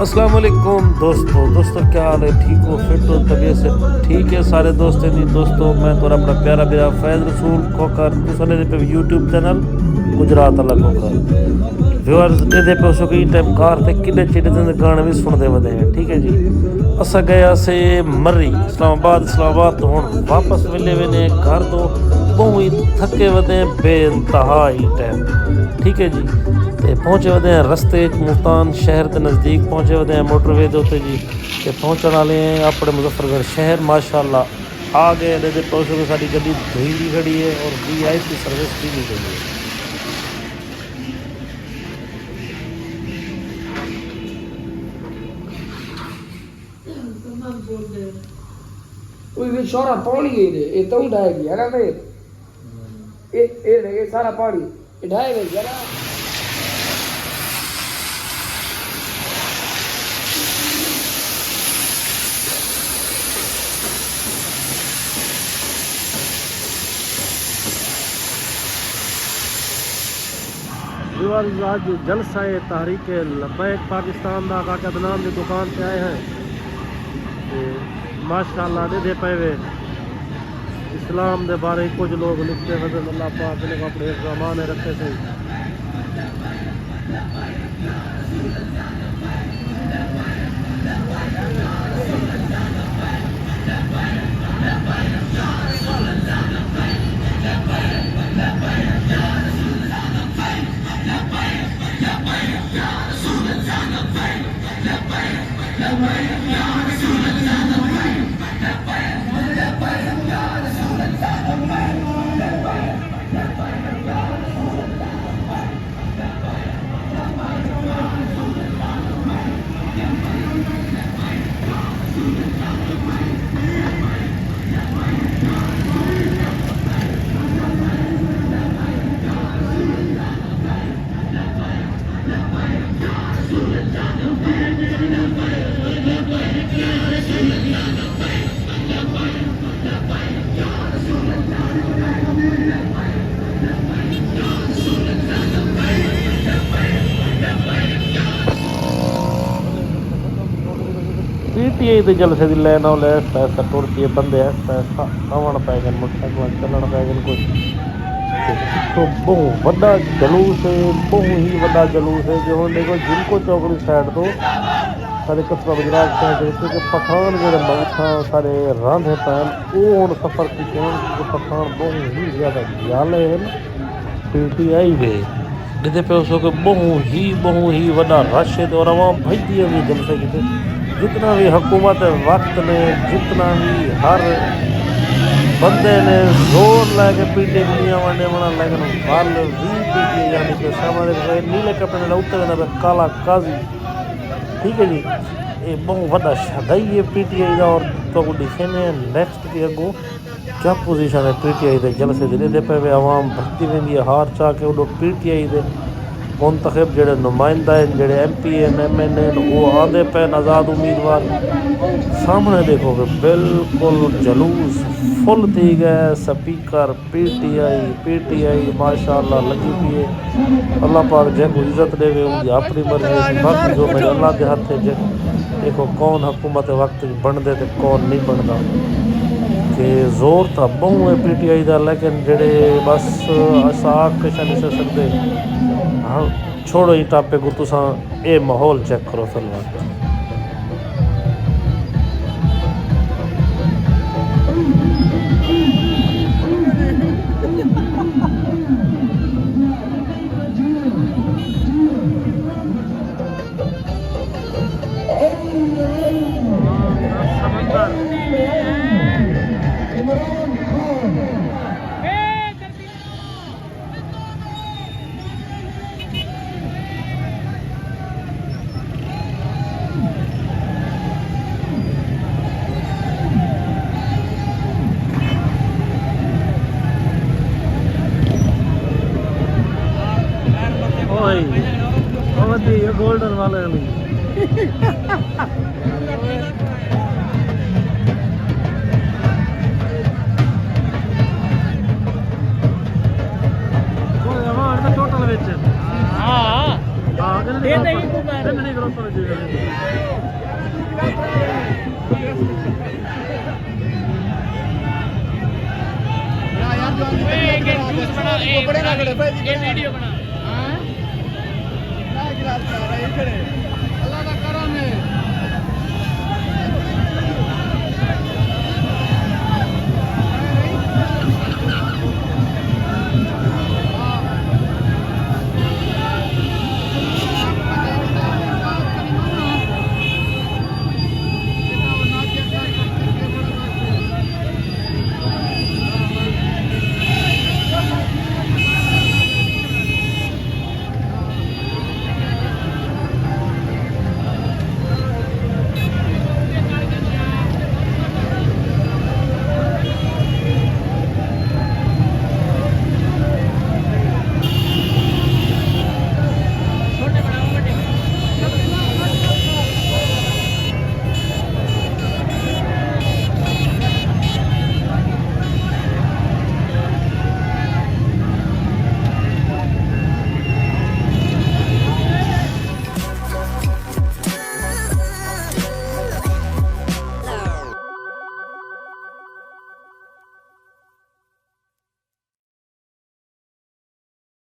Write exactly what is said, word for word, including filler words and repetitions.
السلام علیکم دوستو۔ دوستو، کیا حال ہے؟ ٹھیک ہو؟ فٹ ہو؟ طبیعت سے ٹھیک ہے سارے دوستیں دی؟ دوستو، میں تہاݙا اپݨا پیارا بھرا فیض رسول کھوکھر، تساں ݙیہدے پئے ویوٹیوب چینل گجرات والا کھوکھر۔ ویورز، ݙیہدے پئے ہوسو کہ ایں ٹائم کار تے کݙے چیڑے دے گانے وی سݨدے ودے ہیں، ٹھیک ہے جی۔ اساں ڳئے ہاسے مری، اسلام آباد، اسلام آباد توں ہݨ واپس ولے وینے گھر توں، ٻہوں ہی تھکے ودے ہیں، بے انتہا ایں ٹائم، ٹھیک ہے جی۔ تے پہنچے ودے ہیں رستے اچ، ملتان شہر دے نزدیک پہنچے ودے ہیں موٹر وے دے اتے جی۔ تے پہنچݨ والے ہیں اپݨے مظفر گڑھ شہر، ماشاءاللہ آ ڳئے۔ ݙیہدے پئے ہوسو کہ ساݙی گݙی دھوئی دی کھڑی ہے اور وی آئی پی سروس ݙیندی پئی ہے۔ کوئی وی شورا پاݨی ہے دے، اے توں ڈھائے گیا نا تے۔ اے، اے، اے سارا پاݨی، اے ڈھائے گیا نا۔ ویورز، اڄ جلسہ تحریک لبیک پاکستان دا کاکا عدنان دی دکان تے آئے ہیں۔ تے ماشاءاللہ ݙیہدے پئے وے اسلام دے بارے کجھ لوگ لکھدے ودن، اللہ پاک نے اپݨے حفظ امان رکھے سئیں۔ پی ٹی آئی دے جلسے دی لین آؤ لے، آہستہ آہستہ ٹر پئے، بندے آہستہ آہستہ آوݨ پئے ڳئے، موٹر سائیکلاں چلݨ پئے ڳئے کجھ۔ تے پچھوں ٻہوں وݙا جلوس ہے، ٻہوں ہی وݙا جلوس ہے۔ جو ہݨ ݙیکھو جھلکو چوک والی سائیڈ توں سارے قصبہ گجرات شہر دے وچ، کیونکہ پٹھان جیڑھے مغرب تھاں سارے راندھے پئے ہن، او ہݨ سفر کیتے ہن، کیونکہ پٹھان ٻہوں ہی زیادہ جالے ہن پی ٹی آئی دے۔ ݙیہدے پئے ہوسو کہ ٻہوں ہی، ٻہوں ہی وݙا رش ہے تے اور عوام بھڄدی ہے وی جلسے کیتے۔ جتنا وی حکومت وقت نے، جتنا وی ہر بندے نے زور لے کے پی ٹی آئی کوں نہیں آوݨ ݙیوݨا، لیکن ول وی پی ٹی آئی آندی پئی، سامݨے ݙیکھو، اے نیلے کپڑے نال اتے ویندا پیا کالا قاضی، ٹھیک ہے جی۔ اے ٻہوں وݙا شدائی ہے پی ٹی آئی دا، اور تہاکوں ݙکھیندے ہیں نیکسٹ کہ اڳوں کیا پوزیشن ہے پی ٹی آئی دے جلسے دی۔ ݙیہدے پئے وے عوام بھڄدی ویندی ہے، ہار چا کے اݙو پی ٹی آئی دے منتخب جیڑھے نمائندہ ہن، جیڑھے ایم پی ہن، ایم این اے ہن، او آندے پئے ہن آزاد امیدوار۔ سامݨے ݙیکھو کہ بالکل جلوس فل تھی ڳئے، سپیکر پی ٹی آئی، پی ٹی آئی ماشاءاللہ لڳی پئی ہے۔ اللہ پاک جینکوں عزت ݙیوے، اوندی اپݨی مرضی ہے، باقی جو میݙے اللہ دے ہتھ ہے، جے ݙیکھو کون حکومت وقت بݨدے تے کون نہیں بݨدا۔ تے زور تاں ٻہوں ہے پی ٹی آئی دا، لیکن جیڑھے بس اساں آکھ کے شاید نہیں سڳدے۔ ہاں، چھوڑو ایں ٹاپک کوں، تساں اے ماحول چیک کرو فی الوقت۔ اوئے، او ودی، اے گولڈن والے والی۔ اوئے، ہاں، اے ٹوٹل وچ۔ ہاں۔ ہاں، کنے اے تے گروپ، ہی گروپ ہے۔ کنے گروپ وچ۔ اے جوس بنا، اے بنا، اے ویڈیو بنا۔ ہاں؟ اللہ دا کرم ہے۔